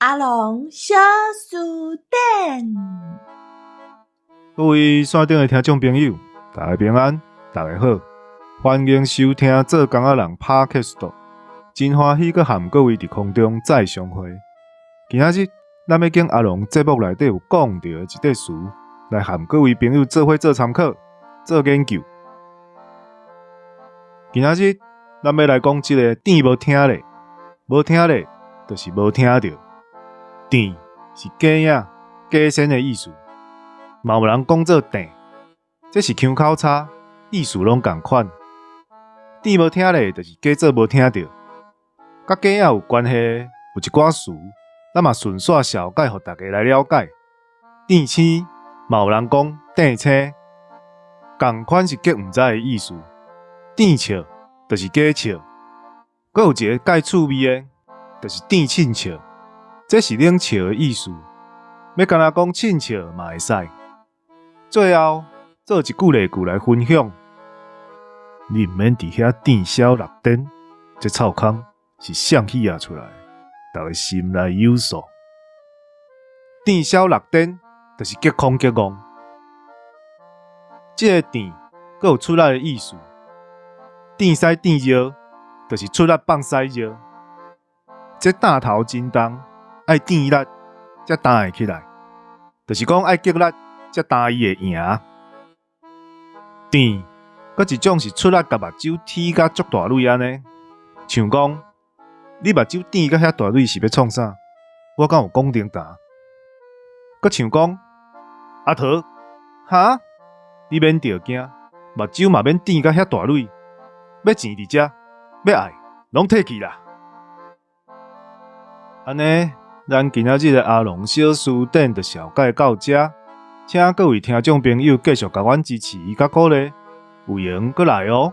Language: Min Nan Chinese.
阿龍小辭典。各位線頂的聽眾朋友，大家平安，大家好，歡迎收聽做工仔人 Podcast，真歡喜閣和各位佇空中再相會。今仔日咱欲揀阿龍節目內底有講著的一塊詞，來和各位朋友做伙做參考、做研究。今仔日咱欲來講這个碘無聽咧，無聽咧，就是無聽著。碘是假影、假仙的意思，嘛有人講做碘，這是腔口差，意思攏仝款。碘無聽咧，就是假做無聽著。佮假影有關係的有一寡詞，咱嘛順紲紹介予大家來了解。碘星嘛有人講碘星，仝款是激毋知的意思。碘笑就是假笑，閣有一个蓋趣味的，就是碘凊笑，這是冷笑的意思。欲干焦講凊笑嘛會使。最後做一句例句來分享：你毋免佇遐碘痟六顛，這臭空是誰戲仔出來？逐家心內有數。碘痟六顛就是激空激戇。這个碘閣有出力的意思。碘屎碘尿，就是出力放屎尿。這擔頭真重，愛碘力才擔會起來，就是講愛極力才擔伊會贏。碘，閣一種是出力共目睭踢甲足大蕊按呢，像講你目睭碘甲遐大蕊是欲創啥？我敢有講叮當？閣像講阿桃，哈，你免著驚，目睭嘛免碘甲遐大蕊。欲錢佇遮，欲愛攏提去啦。按呢，咱今仔日的阿龍小辭典就紹介到遮，請各位聽眾朋友繼續共阮支持佮鼓勵，有閒閣來哦。